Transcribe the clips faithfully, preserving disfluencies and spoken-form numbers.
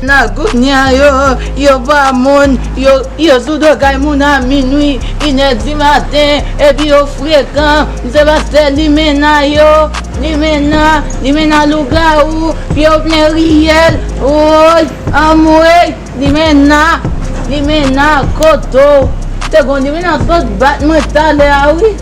Nan kounye a yo, yo pa moun, yo, yo sou do kay moun a minwi, inè di maten, epi yo frekan, m se pastè limena yo, limena, limena lougawou, pye yo plen riyèl, woy, anmwey, limena, limena, kote w, te gon limena sot bat mwen talè a wi.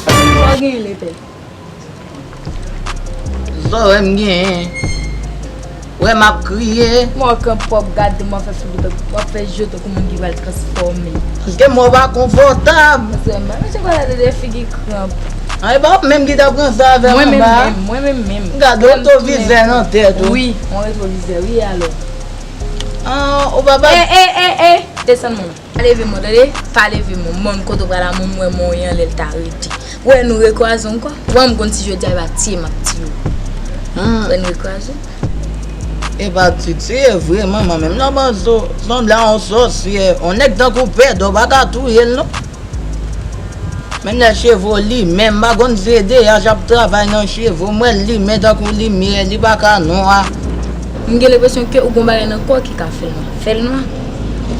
Sa w genyen, lepè? Sa w wè m genyen? Wè m ap kriye. Mwen kanpe w ap gade m, w ap fè figi tankou, w ap fè je w tankou moun ki pral transfòme. Paske mwen pa konfòtab. Paske mwen, mwen se konsa de figi kranp. An, e pa w menm ki t ap ranse avè m anba a? Mwen menm, mwen menm, menm. Gade retwovizè nan tèt ou. Wi, yon retwovizè, wi, alò. An, ou pa pa. E, e, e, e, desann mwen. Pa leve mwen, tande? Pa leve mwen. Mwen kote w pral la, mwen, mwen, mwen, anlè l ta rete. Wè, nou rekwaze ankò. Wè, m konn si jodi a, e pa tiye m ap tiye w. Hmm. Wè, nou rekwaze. E pa ti tiye vre, manman, menm nan banzo, sanble a yon sòsyè. Yon nèg tankou Pèdo, pa ka touye l, non. Menm lè cheve w limen, m pa konn si e D H ap travay nan cheve w, m wè l limen tankou limyè, li pa ka nwa. M gen lenpresyon ke ou gon bagay nan kò w ki ka fè l nwa. Fè l nwa?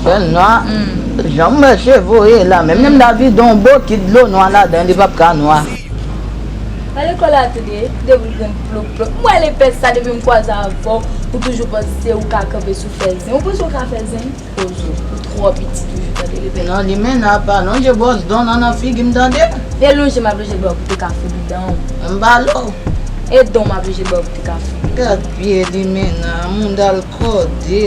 Fè l nwa? Hmm. Jan m wè cheve w ye la, menm lè m ta vide yon bokit dlo nwa ladan, li p ap ka nwa. Gade kò la tande, depi l grenn plop plop. M wè lepè sa depi m kwaze avè w, ou toujou panse ou ka kanpe sou fè zen. Ou panse ou ka fè zen? Pozo, ou twò piti toujou, tande, lepè. Non, limena pa lonje bwòs dent nan, nan figi m, tande. E lonje m ap lonje ba w pou te ka foubi dan w. M ba l ou. E dent m ap lonje ba w pou te ka foubi. Gad pye limena, mouda l kòde.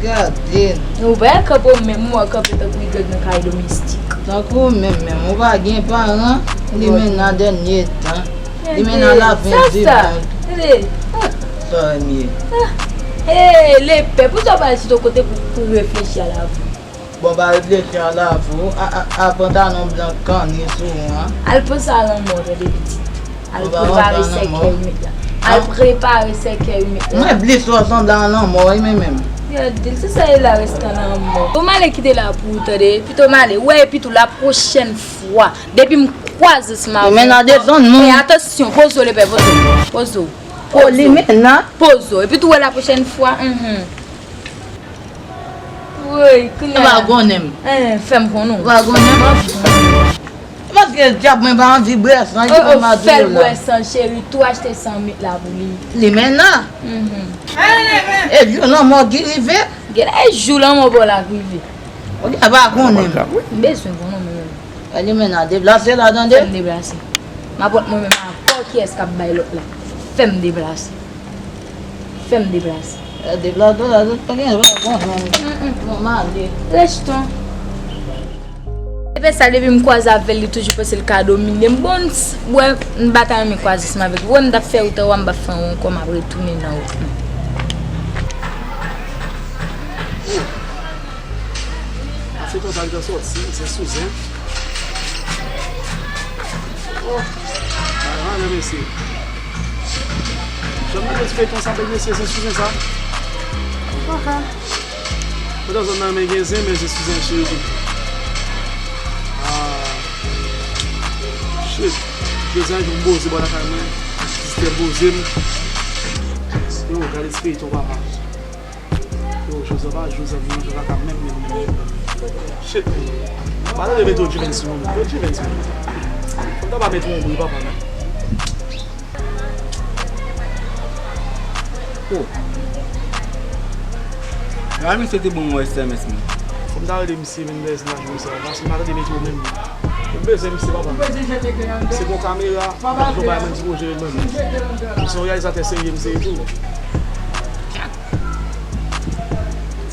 Gade l. Ou pa kanpe w menm, ou kanpe tankou Y nan kay domestik. Tankou w menm menm, ou pa gen paran, limena dènye tan. Limena la ven di bag. Tande. Sa w ye? Ah. Hey, lepè, poukisa w pa al chita yon kote pou, pou reflechi a lavi w? Bon, pa reflechi a lavi w. A, a, a pantalon blan kanni sou ou an. Al panse a lanmò, tande, pitit. Al prepare sèkèy ou met la. Al prepare sèkèy ou met la. Mwen plis wè w sanble a lanmò, wi, men menm. Gade l, se sa e la restan lanmò. Bon, m ale kite la pou ou, tande. Pito m ale. Wè, epi tou, la pwochèn fwa, depi m kwaze ansanm avè w. Limena desann non. E atansyon, poze w, lepè, poze w. Poze w. O, limena. Poze w. Epi tou, wè la pwochèn fwa. Mhm. Woy, kounye a. Ou pa konnen m. Eh, fè m konnen w. Ou pa konnen m. M anvi konnen w. E paske dyab mwen pa anvi bwè san, ki pou m ap di w la. Fè l bwè san, cheri, tou achte san, met la pou li. Limena. Mhm. E jou lanmò ki rive. Genlè e jou lanmò pa w la k rive. Ou gen pa konnen m. M bezwen konnen w menm. Limena, deplase la, tande. Fè m deplase. M ap wont mwen menm avè w kiyès k ap bay lòt la. Fè m deplase. Fè m deplase. Eh, deplase la, tout pa gen, pa konprann. Mm, mm. Bon, m ale. Rèston. Epi sa, depi m kwaze avè l, li toujou panse l ka domine m. Bon, wè, m pa ta renmen kwaze ansanm avèk li. Wè, m t ap fè wout an, wè, m p ap fè ankò, m ap retounen nan wout mwen. Feyton sa gentan sòti, se Souzen. Oh, malè mesye. Jan m gade ti feyton sa, bèl mesye, se Souzen sa. Paka. Mwen nan zòn nan, men gen zen, men se Souzen cheri tou. Ah. Shit. Jozèf jou m poze bò lakay mwen. Sistè poze m. Yo, gade ti feyton, papa. Yo, Jozèf a, Jozèf nan lakay menm, menm, menm, menm. Shit, man. Pa tande Metro Juvens sou mwen. Metro Juvens, man. Fò m ta pa Metro Ombre, papa, man. Oh. Gade misye te ban m yon S M S, man. Fò m ta rele misye, men, nan jounen sa. Paske m pa tande Metro menm. M bezwen misye, papa. Se bon kamera, m ap jwe bay mwen di pwojè mwen menm. M se yon reyalizatè serye, m serye tou.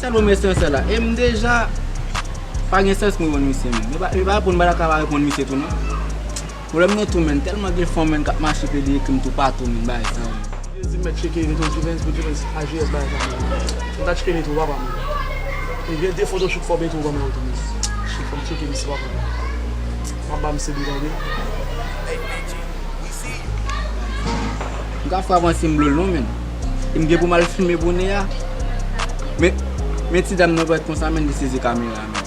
Sèl bon mesye sa la. E m deja pa gen sans pou reponn misye menm. E pa, e pa reponn, m pa ta ka pa reponn misye tou non. Pwoblèm nan tou, menn, tèlman gen fanm, menn, k ap mache plede ekri m toupatou, menn, bagay sa, menn. Jezi, mèt tcheke Metro Juvens, pou Juvens A J S bagay sa, menn. M ta tcheke Metro, papa, menn. E gen de foto shoot fò Metro ban mwen yo tou, menn. Shit, fò m tcheke misye, papa, menn. M ap ba misye de tande. M ka fè avanse m blo l non, menn. E m gen pou m al filme bonè a. Men, men ti dam nan parèt konsa, menn, li sezi kamera, menn.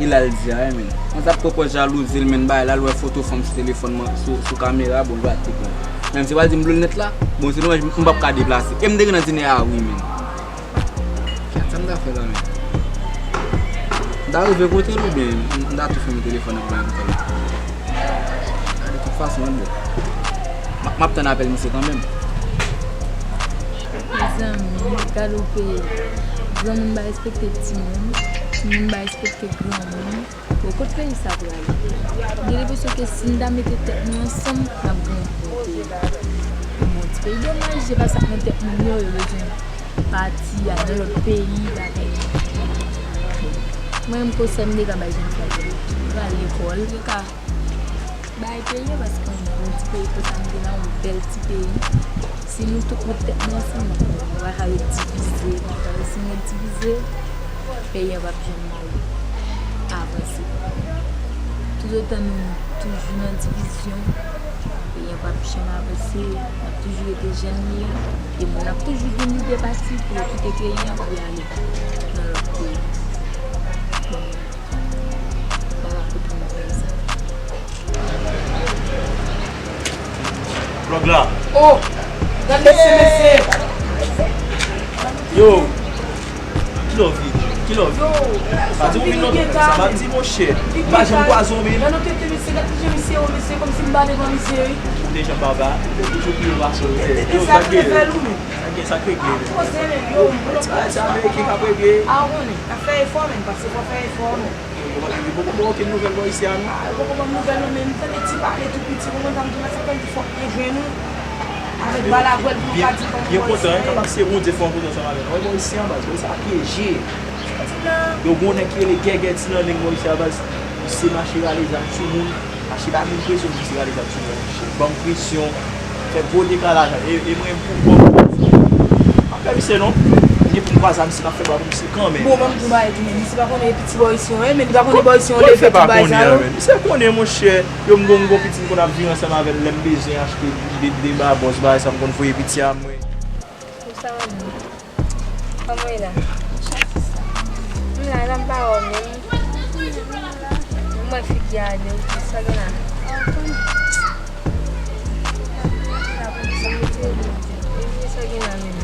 E la l di a, wi, men. Mwen t ap pran pòz jalouzi l, men, bagay la, l wè foto fanm sou telefòn mwen, sou, sou kamera, bon, l pa t pran. Men, se pral di m blow l nèt la, bon, se domaj, m p ap ka deplase. E m te gen nan dine a, wi, men. Gad sa m ta fè la, men. M ta rive kote l oubyen m ta tou fèmen telefòn nan pou m al kote l. A, de tout fason, ann bon. M ap, m ap tann apèl misye kanmenm. Mezanmi, gade yon peyi. Granmoun pa respekte timoun, timoun pa respekte granmoun. Bon, kot peyi sa prale? M gen lenpresyon ke si n ta mete tèt nou ansanm, n ap gen yon bon peyi. Bon, ti peyi domaj, se pa sa k nan tèt moun yo, yo bezwen pati, al nan lòt peyi, bagay. Mwen menm konsèy m te ka bay jèn fi a, yo ka al lekòl, yo ka bay peyi a, paske yon bon ti peyi konsa nou gen la, yon bèl ti peyi. Si nou tout met tèt nou ansanm, nou pa ka ret divize, nou pa ka ret divize, peyi a p ap janm avanse. Toutotan nou toujou nan divizyon, peyi a p ap janm avanse, l ap toujou rete jan l ye, e moun ap toujou gen lide pati pou yo kite peyi a pou y ale nan lòt peyi. Bon, bagay kote nou wè sa. Vlòg la. Oh! Gade mesye, mesye! Yo! Kilè w vini? Kilè w vini? Yo! Pa di w vin lontan konsa, pa di monchè. M pa janm kwaze w menm. Gade nou tete mesye, gade kijan misye ye, mesye, kòmsi m pa devan misye, wi. Ou deja baba, ou toujou pi yo pase w, mesye. Yo, sa k gen? Sa k gen, sa k regle, men. Poze, men, yo. Ti bagay sa ameriken k ap regle. A, w konnen, n ap fè efò, men, paske fò fè efò, men. Yo, yo, yo poko ba w okenn nouvèl bò isi a, non? Ah, yo poko ban m nouvèl, non, men m tande ti pale tou piti, konprann sa m di w la, sa fè m di fòk mwen jwenn ou avèk balagwèl pou m ka di kòman bò isi a ye. Byen kontan, kapab se Bondye fè w kontan ansanm avè m. Wè bò isi a, baz, bò isi a pyeje. Yo, gon nèg ki rele Gègè Ti Lanleng bò isi a, baz. Misye mache rale zam sou moun. Mache ba moun presyon, misye rale zam sou mwen, monchè. Ban m presyon, fè gwo dekalaj la. E, e mwen menm pou kò m, m pa fè misye non. M gen pou m kwaze a misye, m ap fè bwa pou misye kanmenm. Bon, ban m di w bagay tou, men misye pa konnen e piti bò isi yo ye, men li pa konnen bò isi yo leve tout bagay sa yo. Misye konnen, monchè. Yo, m gon, m gon pitit m konn ap viv ansanm avè l, lè m bezwen achte de, de babòs, bagay sa, m konn voye piti a mwen. Pou sa, manmi. Kòman w ye la? M la, la m pa wè w menm. M wè figi a ale, wi, sa gen la? Sa gen la menm.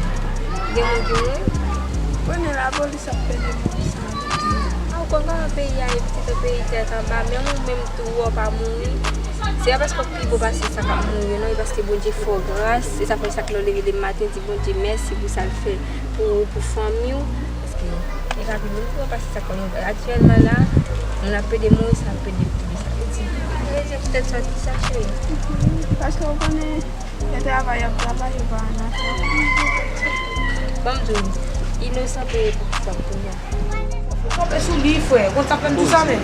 Gen moun ki mouri? Konnen lapolis ap pede moun sa. A, ou konn kòman peyi a ye, pitit, yon peyi tèt anba, menm ou menm tou, ou pa mouri. Se pa paske w pi bon pase sa k ap mouri yo, non, e paske Bondye fè w gras, se sa fè chak lè w leve demen maten, di Bondye mèsi pou sa l fè pou ou, pou fanmi w. Paske e pa pi moun ki bon pase sa k ap mouri. Aktyèlman la, moun ap pede mouri, sa ap pede plis. Sa vle di, rezon poutèt sa, ki sa, cheri? Paske w konnen, lè travay ap travay, yo pa ann afè. Ban m di w, inosan peye pou koup kounye a. Kanpe sou li, frè. Konn sa k fè m di w sa menm?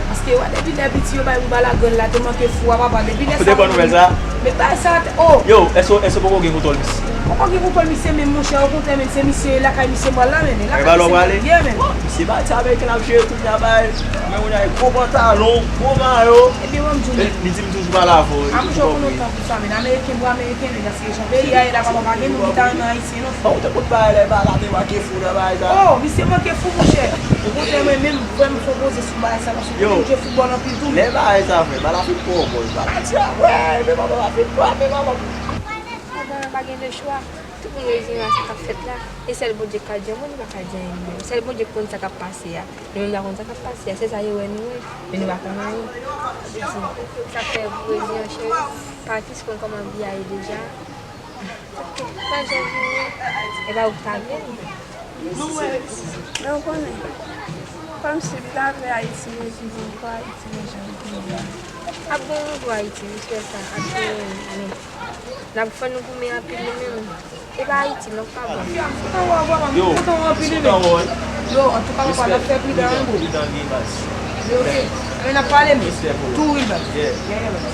Paske, wè, depi lè piti yo bay pou balagrèl la te manke fou a papa. Depi lè sa, ou te pran nouvèl sa? Men bagay sa te, oh! Yo, èske, èske poko gen kontwòl misye? Poko gen kontwòl misye menm, monchè, okontrè, menm se misye lakay misye m pral la, menm. E lakay misye m pral ye, menm. Misye bay ti ameriken ap jere kounye a, bay. Men kounye a, gwo pantalon, gwo mayo. Ebyen, ban m di w, menm. Li di m toujou pale avè w, li toujou ba w priye. A, monchè, ou konn tan pou sa, menm. Ameriken pou ameriken, menm, paske jan peyi a ye la, papa, pa gen moun ki ta renmen Ayisyen, non. Bon, ou te konn bagay la, e pa la te manke fou nan bagay sa. Oh, misye manke fou, monchè. Okontrè, mwen menm, frè m fè poze sou bagay sa, paske m konn jwe foutbòl anpil tou. Lè bagay sa fè, bal la fin pran pòz, bal la di, ah, wè, men manman pa fin pran, men manman. Adan, pa gen lechwa. Tout moun reziyen a sa k ap fèt la. E sèl Bondye k ka di yon mo, li pa ka di anyen li menm. Sèl Bondye k konn sa k ap pase a. Nou menm, n pa konn sa k ap pase a. Se sa yo wè nou wè, men nou pa konn anyen. Sa k fè reziyen, cheri, pa plis konn kòman vi a ye deja. Pral janm vini, e pa ou k ta vle l. Men w konnen, kòmsi m ta vle Ayiti reviv ankò, Ayiti reviv ankò. Ap gen yon jou Ayiti, m swè sa, ap gen yon jou. N ap fè nou goumen anpil nou menm. E pa Ayiti non k pa bon. Yo, kontan wè w anpil wi. Yo, antouka papa, n ap fè pridan wi bro. Pridan gen baz. Yo, ok. Anben n ap pale m. Tou wi baz. Yeah, yeah baz.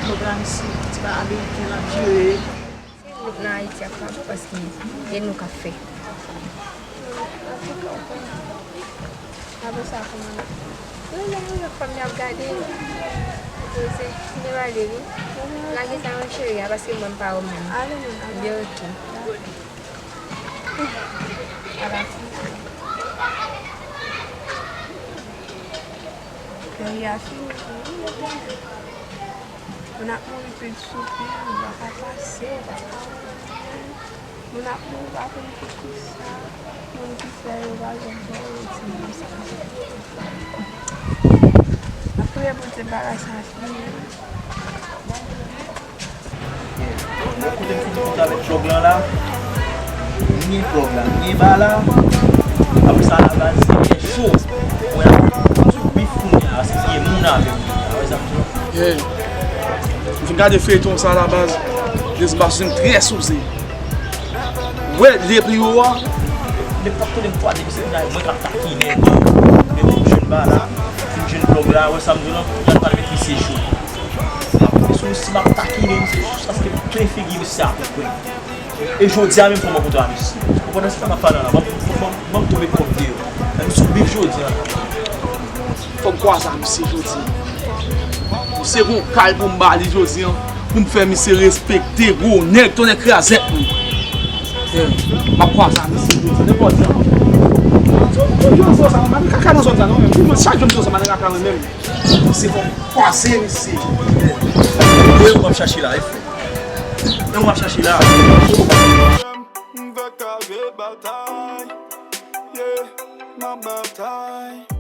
Pwogram isi, ti pa ameriken l ap jere. Si nou nan Ayiti ap pa bon paske e nou k ap fè. Apre sa kòman? Wi, lè nou wè fanmi ap gade, poze, m ale wi. Lage sa yon cheri a, paske mwen m pa wè w menm. Ale, ale. Byen, ok. Ala. Peyi a fini vre wi, Letènèl. Moun ap mouri pil sou pil, ou pa ka pase, ou pa ka wè anyen. Moun ap mouri, ou pa konn poukisa. Moun ki fè yo pa janm fè yo, ti moun sa. N ap priye pou te bagay sa fini. Bon, kote m fin koute avèk plòg lan la, m gen plòg la, m gen ba la. Apre sa, la baz, se byen cho. Mwen ap sou bif kounye a, paske m gen moun avè m. Ou wè sa m di w? Yeah. M fin gade feyton sa la baz, Desbasen trè souze. Wè, li pi wo a. Nenpòt kote m kwaze misye, mwen k ap takinen. Depi m jwenn ba la, m jwenn plòg la, wè sa m di w lan, pou gad pale met misye cho. M ap, si, si m ap takinen misye jiskaske m plen figi misye a kou kwen. E jodi a menm fò m rankontre a misye. Ou konprann sa m ap pale la? Ban m, ban m, ban m tonbe kòm deyò. Men m sou bif jodi a. Fò m kwaze a misye jodi. Misye gon kal pou m ba li jodi a. Pou m fè misye respekte gwo nèg, tonnè krazèt mwen. Yeah. M ap kwaze a misye jodi a, nenpòt jan. Tout jou m di w sa, m pa nan kaka nan zòn sa non, men. Tout jou, chak jou m di w sa, m pa nan kaka mwen menm. Se fò m kwaze misye. E ou m ap chache la, e frè. E ou m ap chache la. M fèk al batay. Yeah, m ap batay.